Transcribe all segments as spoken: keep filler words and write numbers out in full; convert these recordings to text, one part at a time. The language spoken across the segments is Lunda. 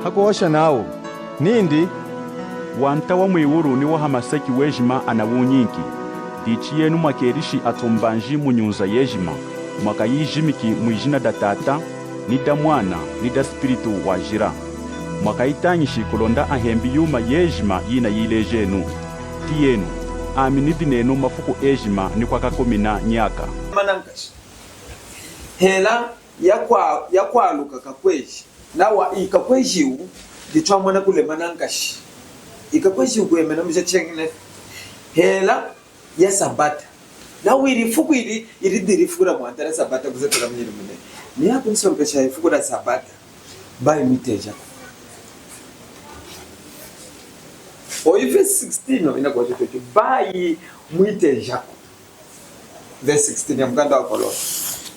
Hakuhosha nawu nindi, Wanta wa mwiwulu ni wa hamaseki wejima anawunyinki. Dichi yenu mwakelishi atumbanji mu nyunza yejima, mwakayijimiki mwijina da Tata, ni da Mwana, ni da Spiritu Wajila. Mwakayitañishi kulonda ahembi yuma yejima yinayilejenu. Tiyenu, ami nidi nenu mafuku ejima ni kwakakumina nyaka. Manankashi. Hela yakwa-, yakwaluka kakweji. Nawa i kakweji u, ditwamona kulema nankashi. I kakweji u kwemena muja cheñi ne. Hela ya Sabata. Nawa ili ifuku ili, ili dili ifuku da Mwanta da Sabata kuzatila munyini mune. Ni hakunisonekesha ifuku da Sabata. Bayi mwitejaku. Oyi verse sixteen no, inakuhosha tweti. Bayi mwitejaku. Verse sixteen ya mukanda wa Kolosa.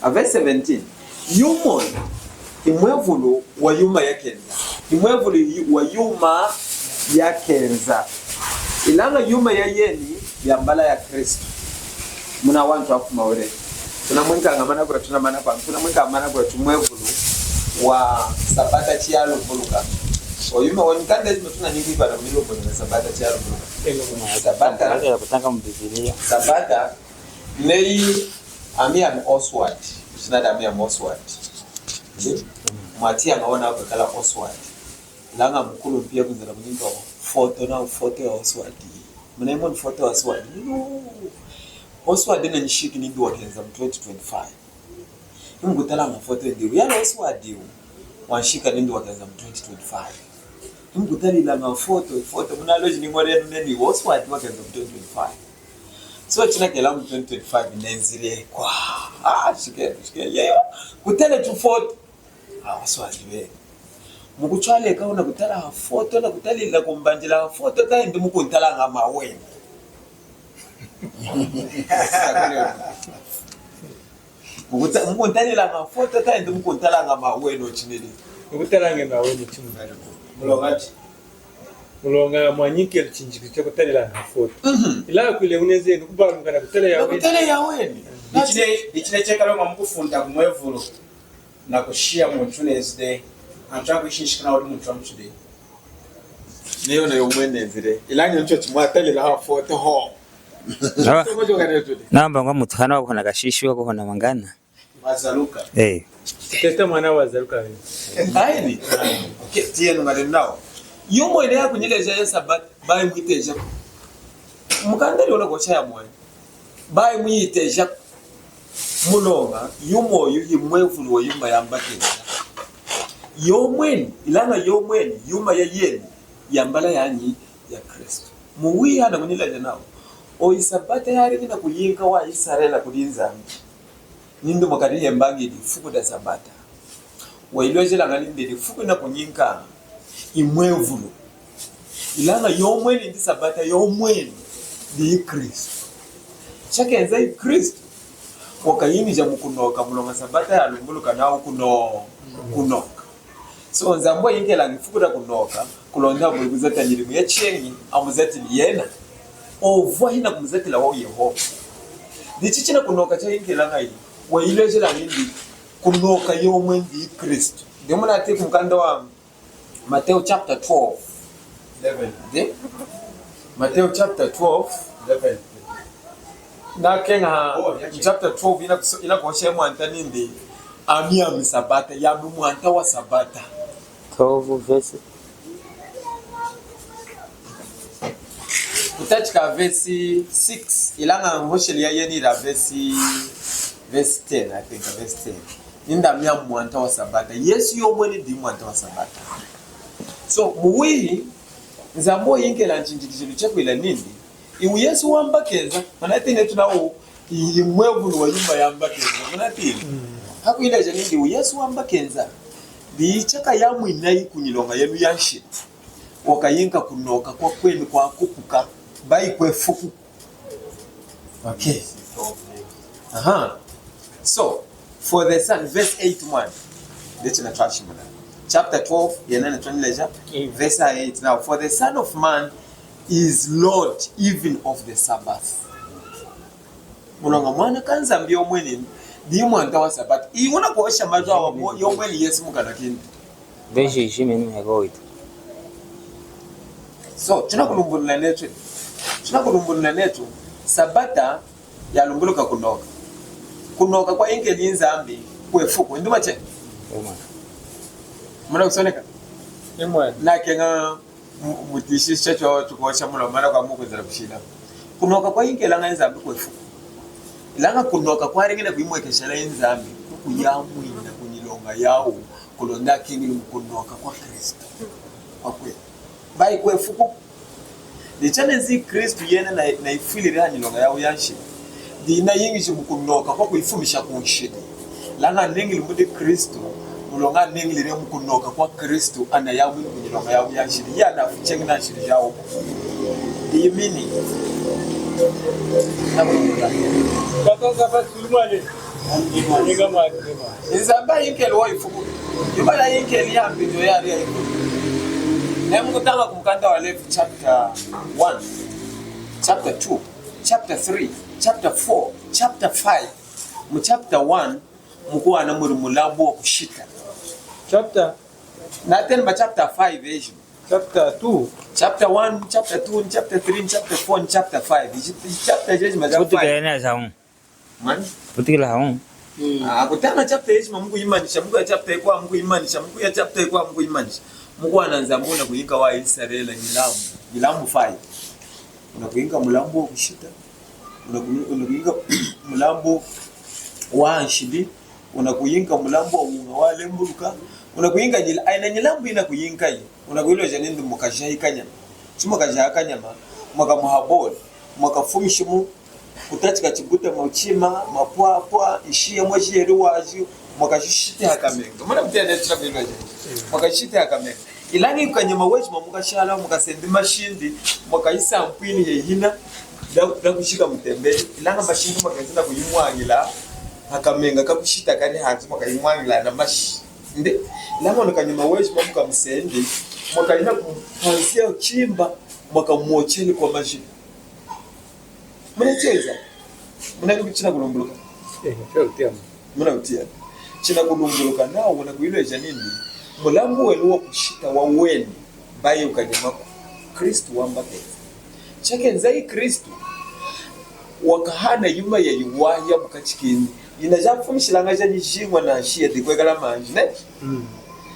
A verse seventeen. Yuma oyu, hi mwevulu wa yuma yakenza. Hi mwevulu yu-, wa yuma yakenza. Ilaña yuma yayeni yambala ya Kristu. Muna wantu afuma wele. Tunamwinkaña manakula, tunamana kwa, tunamwinkaña manakula tumwevulu wa Sabata chiyalumbuluka. Oyuma wa nyikanda ezima tunanyinki kwa na milumbuluka Sabata chiyalumbuluka. Sabata. Sabata. Neyi ami yami Oswald. Ijina dami yami Oswald. Ndi? Mwatiyaña ona kwekala Oswald. Ilaña mukulumpi yakwinza nakunyinka foto na foto ya Oswald. Munayimoni foto ya Oswald? No. Oswald nanyishiki nindi wakenza mu twenty twenty-five. Himukutalaña foto yindi. Yala Oswald wanshika nindi wakenza mu twenty twenty-five. Himukutalilaña foto, foto. Munaloji niñolenu nenu Oswald wakenza mu twenty twenty-five. So chinakela mu twenty twenty-five nenzile kwa. Ah, shikenu, shikenu. Yeyo. Kutele tu foto. Ah, Oswald we. Mukutwaleka una kutala ha foto, na kutalila kumbanjila ha foto, kahindi mukuntalaña maweni. Mukuta-, mukuntalilaña foto, kahindi mukuntalaña maweni ochineli. Mukutalaña maweni chimwani. Muloña chi? Muloña mwanyikeli chinjikiti chakutalilaña foto. Mhm. Ilaña kwila unenzeli kubalumuka na kutala yaweni. Na kutala yaweni. Ichine, ichine chekala mukufunda kumwevulu. Nakushiya muntu nenzili, antu akwishinshika nawu muntu wamuchidi. Neyi ona yomweni nenzili. Ilaña nicho chimwatalila ha foto ho. No. Namba ngwa mutu hana wakuhona kashishi wakuhona mangana. Wazaluka. Eh. Tete mwana wazaluka. Aini. Okay, tiyenu ngale nawu. Yuma yina yakunyileja ya Sabata, bayi mwiteja. Mukanda liola kocha ya mwana. Bayi mwiteja. Muloña, yuma oyu hi mwevulu wa yuma yamba kenza. Yomweni, ilaña yomweni, yuma yayeni, yambala yanyi ya Kristu. Muwihi nakunyileja nawu, oyi Sabata yaleki nakuyinka wa Isarela kudi Nzambi. Nindi mwakalihembaña ifuku da Sabata. Wayilwejelaña nindi ifuku inakunyinka hi mwevulu. Ilaña yomweni ndi Sabata, yomweni ndi Kristu. Chakenza hi Kristu, wakayinjija mukunoka, muloña Sabata yalumbuluka nawu kuno-, kunoka. So, Nzambi wayinkelaña ifuku dakunoka, kulonda abuli kuzata nyidimu yacheñi, amuzatili yena. Ovu hinakumuzatila hohu Yehova. Dichi china kunoka chayinkelaña hi, wayilwejela nindi kunoka yomweni ndi Kristu. Dimu munatiyi kumukanda wa Mateo chapter twelve. Eleven. Ndi? Mateo chapter twelve. Eleven. Nakeña, oh, yeah, chapter twelve, ina kuso-, inakuhosha Mwanta nindi, ami, ami Sabata, yami Mwanta wa Sabata. Twelve verse. Kutachika verse six, ilaña nhosheli yayeni ila verse, verse ten, I think, verse ten. Nindi ami Mwanta wa Sabata. Yesu yomweni ndi Mwanta wa Sabata. So, muwihi, Nzambi wayinkela nchinjikijilo chakwila nindi, iwu Yesu wamba kenza, munatiyi netu nawu, hi mwevulu wa yuma yamba kenza, munatiyi. Mm. Hakwileja nindi, iwu Yesu wamba kenza, ndi chakayamwinayi kunyiloña yenu yanshidi. Wakayinka kunoka kwakwenu kwakukuka, bayi kwefuku. Okay. Aha. So, for the Son, verse eight mwana. Dichi natwashimuna. Chapter twelve, yena natwanileja. Mm. Verse eight. Now, for the Son of Man is Lord even of the Sabbath. Muloña Mwana kaNzambi yomweni, ndi Mwanta wa Sabata. Iwu nakuhosha mazu awa, mo-, yomweni Yesu mukanwa kindi. Veshi ishimini miheka oitu. So, chinakulumbulula netu, chinakulumbulula netu, Sabata yalumbuluka kunoka. Kunoka kwayinkeli Nzambi kwefuku. Indi mwacheni? Amen. Munakusoneka? Amen. Nakeña mu-, mutiyishishe chochu kuhosha muloña mana kwamukwinzala kushina. Kunoka kwayinkelaña Nzambi kwefuku. Ilaña kunoka kwaleñile kuyimwekeshela Nzambi kukuyamwina kunyiloña yawu, kulonda akeñili mukunoka kwaKristu. Kwakwe. Bayi kwefuku. Dichi chinenzi Kristu yena na, nayifwilili hanyiloña yawu yanshidi. Dinayiñiji mukunoka kwakuyifumisha kunshidi. Ilaña aneñili mudi Kristu, muloña aneñilili mukunoka kwaKristu, anayamwini kunyiloña yawu yanshidi. Iye anafwi cheñi nanshidi jawu. Iyi mini. Nakuloña. Bakanga basuli mwale. Inga mwale, inga mwale. Nzambi ayinkeli ifuku. Yuma yayinkeli yampinji yadi yayifuku. Neyi mukutaña kumukanda waLevi chapter one, chapter two, chapter three, chapter four, chapter five. Mu chapter one, mukuwana mudi mulambu wakushita. Chapter? Nateni ma chapter five eji. Chapter two. Chapter one, chapter two, chapter three, chapter four, chapter five. Ichi, ichi chapter jeji ma chapter five. Kutikela hamu. Mwani? Kutikela hamu. Mm. Ah, kutaña chapter yejima mukuyimanisha, mukuya chapter yikwawu mukuyimanisha, mukuya chapter yikwawu mukuyimanisha. Mukuwana Nzambi wunakuyinka aIsarela nyilambu, nyilambu five. Wunakuyinka mulambu wakushita, wunaku-, wunakuyinka mulambu wanshidi, wunakuyinka mulambu wawuña walembuluka, wunakuyinka nyila-, ayina nyilambu yinakuyinkayi, wunakuyileja nindi mukajahi kanyama. Chimukajaha kanyama, mwakamuhaboli, mwakafumishimu, kutachika chibuta muchima, mapwapwa, ishiya mwajiyeli waji, mwakajishiti hakamenga. Munakutiya neyi chinakuyileja. Mwakajishiti hakamenga. Ilaña kanyama wejima mukashala, mukasendi mashindi, mwakayisampwini hehina, da, dakujika mutembeli. Ilaña mashindi mwakenzi nakuyimwañila hakamenga kakushita kali hanzi, mwakayimwañila namashi. Indi, ilaña ona kanyama wejima mukamusendi, mwakayina ku-, hansi yachimba, mwakamocheli kwamajila. Munatiyi? Munatiyi chinakulumbuluka? Eh, sure, tiya. Munatiyi? Chinakulumbuluka nawu wunakuyileja nindi, mulambu wenu wakushita waweni, bayi wukanyamaku. Kristu wamba kenza. Chakenzayi Kristu, wakahana yuma yayiwahi yamukachi kindi. Yinajafumishilaña janijiñwa nanshiya dikwekala manji, ne? Mm.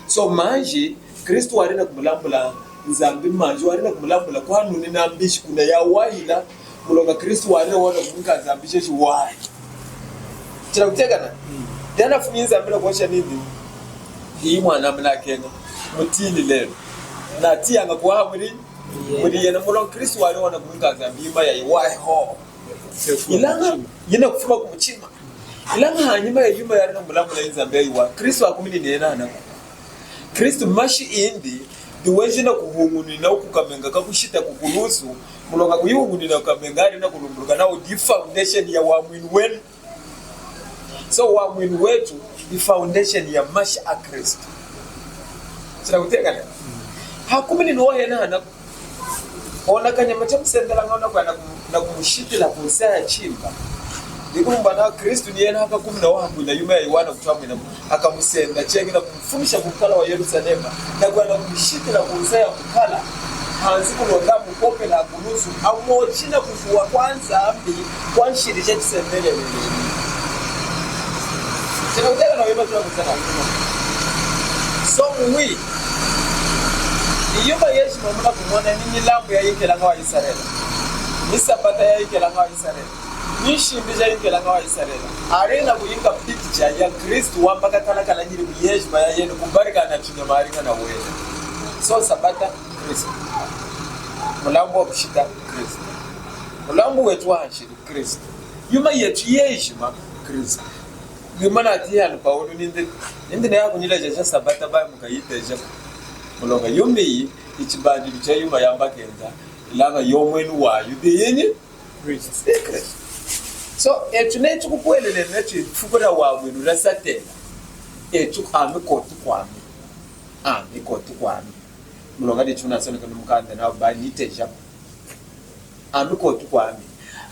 So manji, Kristu wadi nakumulambula, Nzambi manji wadi nakumulambula kwanuni nambishi kunayawahila, muloña Kristu wadi nakumwinka Nzambi jejiwahi. Chinakutiyakana? Mm. Dihanafumi Nzambi nakuhosha nindi, iyi mwanami nakeña, mutiyili lelu. Natiyaña kuwaha mudi, mudi yena, muloña Kristu wadi nakumwinka Nzambi yuma yayiwahi hohu. Ilaña, yinakufuma kumuchima. Ilaña hanyima yayuma yadi nakumulambula Nzambi yayiwahi, Kristu hakuminini yena hanaku. Kristu mashi indi, diwenjili nakuhuñunina kukamenga kakushita kukulusu, muloña kuyihuñunina kukamenga adi nakulumbuluka nawu di foundation yawamwinu wenu. So wamwinu wetu di foundation yamashi aKristu. Chinakutiyakana? Hakuminini hohu yena hanaku. Ona kanyama chamusendelaña nakuya naku-, nakumushitila kunsa yachimba. Dikulumbulula nawu Kristu ni yena hakakumina hohu hakwila yuma yayiwahi nakutwamwina, hakamusenda cheñi nakumufumisha kumukala waYerusalema, nakuya nakumushitila kunsa yamukala, hanzi kulonda amukopeli hakulusu, amochi nakuzuwa kwaNzambi kwanshidi jachisendelelu. Chinakutiyakana? Wima chinakutiyakana. So muwi, iyi yuma yejima munakumona ni nyilambu yayinkelaña aIsarela, ni Sabata yayinkelaña aIsarela, ni nshimbi jayinkelaña aIsarela, adi nakuyinka picture yaKristu wamba katalakala nyili muyejima yayena kubalika nachinyama adiña nawena. So Sabata, Kristu. Mulambu wakushita, Kristu. Mulambu wetu wanshidi, Kristu. Yuma yetu yejima, Kristu. Yuma natiyi hanu Pawulu nindi, nindi neyi akunyileja ja Sabata bayi mukayitejaku. Muloña yuma iyi, ichibandilu chayuma yamba kenza, ilaña yomweni wayu diyinyi? Kristu. Kristu. So, etu neyi tukukuhwelela netu ifuku dawamwinu daSatana, etu ami kotu kwami. Ami kotu kwami. Muloña dichi tunasoneki mumukanda nawu bayi nitejaku. Ami kotu kwami.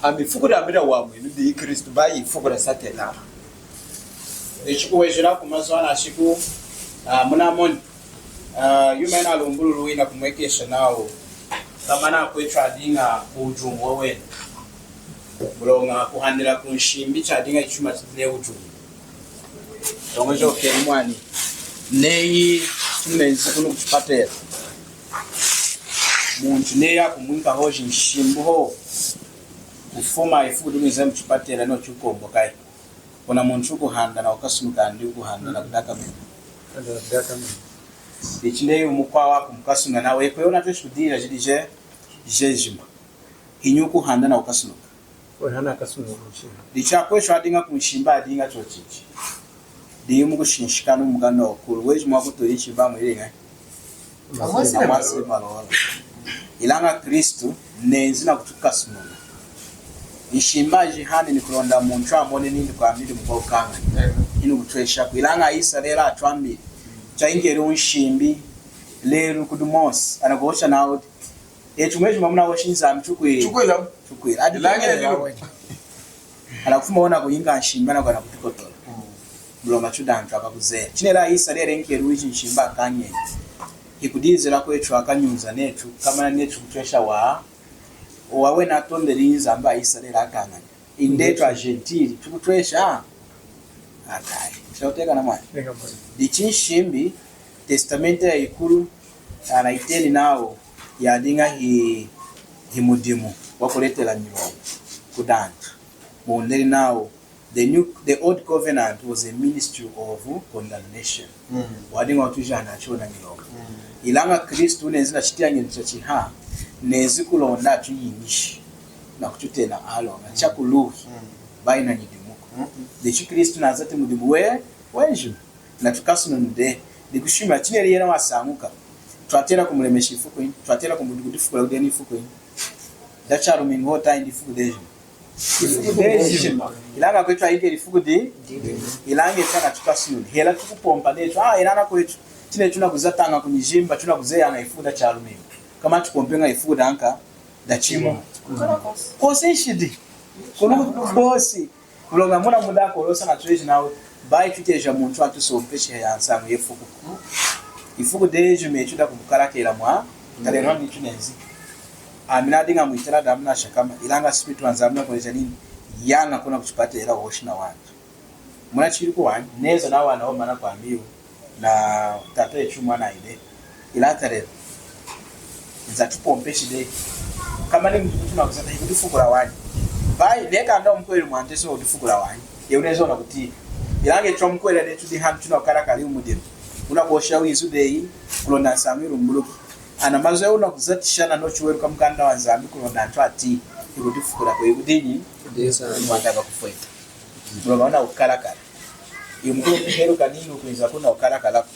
Ami ifuku dami dawamwinu diyi Kristu, bayi ifuku daSatana. Ichi kuwejela kumazu anashiku, ah, munamoni. Ah, yuma yinalumbululu yinakumwekesha nawu, komana kwetu adiña ku wujuñu wawena. Muloña kuhandila ku nshimbi chadiña chuma chidi ne wujuñu. Toñojoka mwani. Neyi tunenzi kunu kuchipatela. Muntu neyi akumwinka hohu nshimbi hohu. Kufuma ifuku dimwinza muchipatela no chukombokayi. Kuna muntu wukuhanda na wukasunuka indi wukuhanda na kudakamena. Ichi neyi wumukwawu akumukasuna nawu, ekwe wunatweshi kudila jidi je, jejima. Hinyi wukuhanda na wukasunuka. Dichi akwetu adiña ku nshimbi adiña chochichi. Diyi mukushinshika numukanda wakulu. Wejima wakutwala nshimbi amwili ñahi? Amwasili malola. Ilaña Kristu nenzi nakutukasununa. Nshimbi ajihani nikulonda muntu amone nindi kwami mukaukanga. Inu kutwesha ku. Ilaña Isarela atwambili. Chayinkeli nshimbi lelu kudi Mose. Anakuhosha nawu, etu mwejima munahoshi Nzambi tukwila. Tukwila. Tukwila. Adi Ilaña kwenye lelo. Anakufuma wona kuyinka nshimbi anakwana kutikotola. Muloña tudi antu akakuzela. Chineli Isarela enkeli wiji nshimbi akañenyi. Hikudizila kwetu akanyunza netu, komana netu kutwesha wa, wawena atondeli Nzambi Isarela akañanya. Indi etu aJentili, tukutwesha? Akayi. Chakuteka na mwani. Dichi nshimbi, Testament yayikulu, anayiteni nawu, yadiña hi, hi mudimu wakuletela nyiloña kudi antu. Muwundeli nawu, the new, the old covenant was a ministry of condemnation. Wadiña watujana chona nyiloña. Ilaña Kristu nenzi na chitiyañenu chachiha, nenzi kulonda atuyiñishi nakututena aloña chakuluhi, bayi na nyidimuku. Dichi Kristu nazati mudimu we, wejima. Natukasununi dehi, dikushimuna chineli yena wasañuka. Twatela kumulemesha ifuku inyi, twatela kumu-, kudifukula kudi yena ifuku inyi. Dachalumingu hohu tahindi ifuku dejima. Ifuku dejima. Ilaña kwetu ayinkeli ifuku di, ilaña etu anatukasununi. Hela tukupompa netu, ah, ilaña kwetu. Chineli tunakuzataña kunyijimba, tunakuzeyaña ifuku dachalumingu. Komana tupompeña ifuku danka, dachima. Kosi nshidi. Kunu kosi. Muloña muna mudi akolosa natweji nawu, bayi tuteja muntu atusompeshi hansañu yefuku. Ifuku dejima etu dakumukalakela mwa, talenu ami tunenzi. Ami nadiña mwitala dami nashakama, ilaña Spiritu waNzambi nakuleja nindi, yaña kuna kuchipatela woshi nawantu. Muna chili kuwanyi, neza nawana wamana kwami yu. Na tata yetu mwana ide. Ilaña talenu. Nzatupompeshi dehi. Komana ni muntu nakuzata hikudifukula wanyi. Bayi, neyi kanda wamukuhweleli Mwanta Yesu nakudifukula wanyi. Eyi wunenzi nakutiya. Ilaña etu twamukuhwelela dehi tudi hanu tunakukalakala iwu mudimu. Wunakuhosha izu dehi, kulonda nsañu yilumbuluki. Ana mazu ayi wunakuzatisha nanochu weluka mukanda waNzambi kulonda antu atiyi. Hikudifukula kweyi kudinyi? Kudi Nzambi. Mwanta akakufweta. Muloña wunakukalakala. Iwu mukulu kuheluka nindi wukwinza kuna wukalakalaku.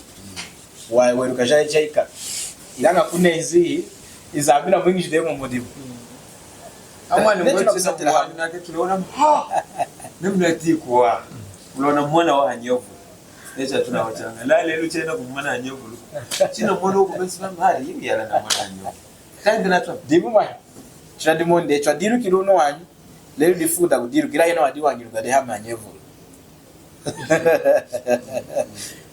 Wa-, weluka jayi jayika. Ilaña kunenzi, Nzambi namwiñiji dehi mumudimu. Amwani ne-, ngwe china china kusatila kuwa, nake tulona, ha! Nemuna tikuwa. Ulona mwana wa hanyevu. Necha tunawachaña. La lelu chena kumwana hanyevu. China mwana wukumesi na mali, yala na mwana hanyevu. Kandi natwa. Dimu mwa. China dimu nde, chwa dilu kilu no wanyi. Lelu difuku dakudiluka, ilaña yena wadiwañiluka dehi hama hanyevulu.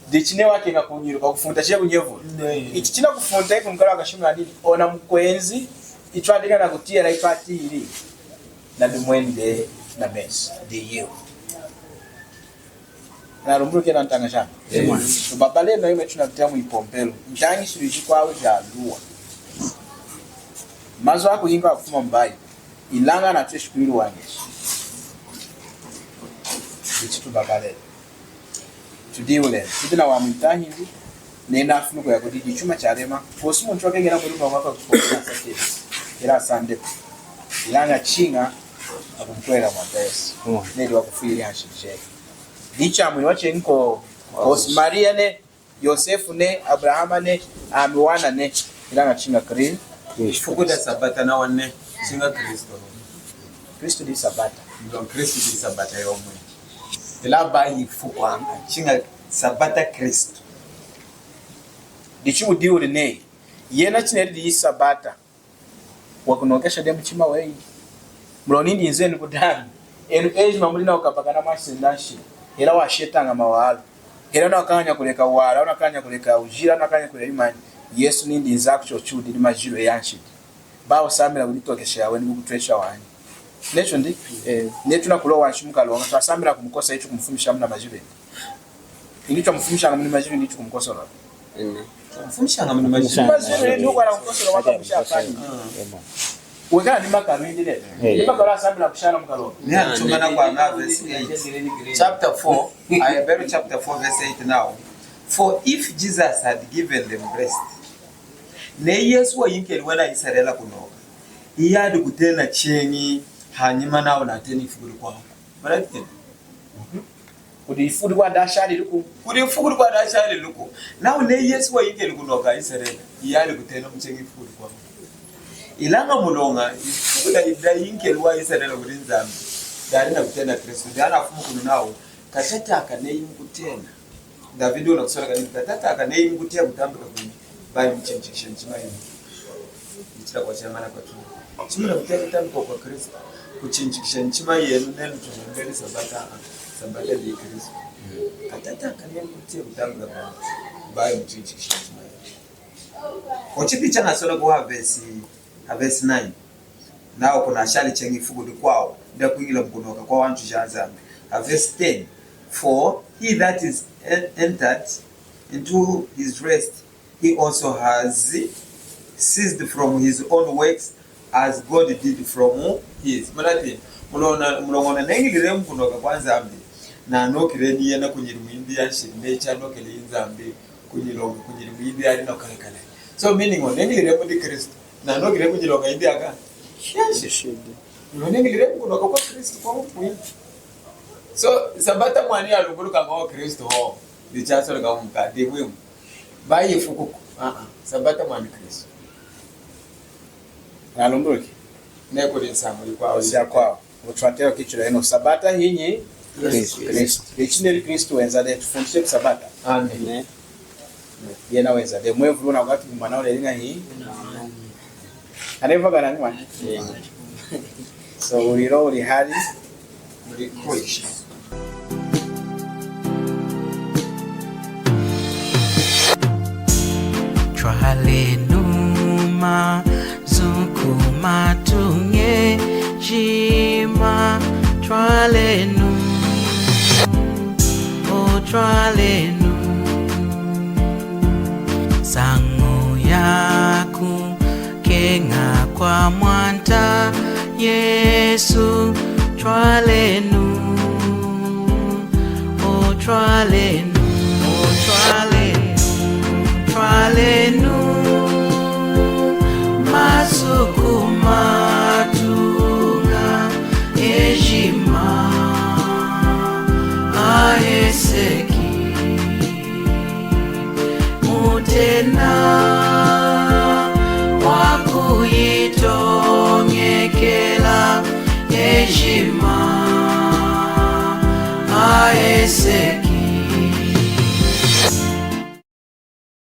Dichi neyi wakeña kunyiluka, kufunta chiye kunyevulu. Ichi chinakufunta iku mukala wakashimuna nindi, ona mukwenzi, ichi twadiña nakutiya, ichi twatiyili, nadimweni dehi namesu, diyiwu. Nalumbuluki ntaña jami. Amen. Tubabalenu yuma yitunakutiya muyipompelu. Ntañishilu jikwawu jaluwa. Mazu akuyinka akufuma muBayibolu. Ilaña natweshi kuyiluwañesha. Dichi tubabalenu. Tudiwulenu. Tudi nawamwitahindi. Neyi nafumi kuya kudi dichuma chalema. Kosi muntu wakeñela mwiluña mwaka kufuka sa kesi. Ila asandeku. Ilaña chiña akumukuhwelela Mwanta Yesu. Mm. Neyi wakufwilili hanshidi jeyi. Dichi amwinu wacheñi kosi. Maria ne, Yosefu ne, Abrahama ne, ami wana ne. Ilaña chiña Kri-, Kristu. Ifuku da Sabata nawa ne, chiña Kristu. Kristu di Sabata. Ndo Kristu di Sabata yomweni. Ila bayi ifuku anga, chiña Sabata Kristu. Dichi wudi wudi neyi, yena chineli di Sabata. Wakunokesha dehi muchima weyi. Muloña nindi nzenu kudi ami. Enu ejima mudi nawukabakana mwasenda nshidi. Hela washetaña mawalu. Hela wunakañanya kuleka wala, wunakañanya kuleka wujila, wunakañanya kuleka yumanyi, Yesu nindi nzaku chochu wudi ni majilu eyi anshidi. Bayi wusambila kuditokesha yaweni, kukutwesha wanyi. Nechu ndi? Eh. Nechu nakuloña nshi mukaluña, twasambila kumukosa, ichi kumufumisha muna majilu indi. Indi twamufumishaña muna majilu, indi ichi kumukosola. Amen. Twamufumishaña muna majilu. Majilu indi ukwana kumukosola wakamusha afani. Amen. Wekala ni makalu indi lelo. Hey. Ni makalu asambila kushala mukalu. Ni antumana kwa nga verse eight. Chapter four, Ahebrew chapter four, verse eight now. For if Jesus had given them rest, neyi Yesu wayinkeli wana Isarela kunoka, hiyadi kutena cheñi hanyima nawu nateni ifuku dikwawu. Munatiyi? Kudi ifuku dikwadi ashaliluku. Kudi ifuku dikwadi ashaliluku. Nawu neyi Yesu wayinkeli kunoka Isarela, hiyadi kutena mucheñi ifuku dikwawu. Ilaña muloña ifuku da, dayinkeliwu Isarela kudi Nzambi, dadi nakutena Kristu, dadi nafumi kunu nawu, katataka neyi mukutena. David wunakusoneka nindi, katataka neyi mukutena kutambika kwenu, bayi muchinchikisha nyichima yenu. Ichi chakwa chamana kwatu. Chimuna kutena kutambika kwa Kristu, kuchinchikisha nyichima yenu, nenu tunombeli Sabata, Sabata di Kristu. Katataka neyi mukutena kutambika kwenu, bayi muchinchikisha nyichima yenu. Ochidi chanasonekewa ha verse, ha verse nine. Nawu kunashali cheñi ifuku dikwawu dakwiñila mukunoka kwawantu ja Nzambi. Ha verse ten, for he that is en-, entered into his rest, he also has ceased from his own works, as God did from his. Munatiyi? Muloña, muloña neñilili mukunoka kwa Nzambi, nanokili ni yena kunyilimu yindi yanshidi, neyi chanokeli Nzambi kunyilonga, kunyilimu yindi yadi nakukalakala. So meaning, neñilili mudi Kristu, nanokili kunyilonga yindi yaka? Yanshidi. Neñilili mukunoka kwa Kristu kwa mupwi. So Sabata mwani yalumbuluka mwa Kristu ho, dichasoneka mukadi mwimu. Bayi ifukuku. Ah, ah. Sabata mwani Kristu. Nalumbuluki. Neyi kudi nsañu yikwawu. Osi akwawu. Otwatela kichula eno Sabata hinyi? Kristu. Kristu. Ichi neli Kristu wenza dehi, tufundishe ku Sabata. Amen. Amen. Yena wenza dehi. Mwevulu nakwati kumana uleli ñahi? Aneva kana ngwa? So ulilo uli hali. Twalenu mazu kumatu ñejima, twalenu, o twalenu, nsañu yaku keña kwa Mwanta Yesu, twalenu, o twalenu, o twalenu, twalenu, mazu kumatu ñejima aheseki. Mutena wakuyitoñekela ejima aheseki.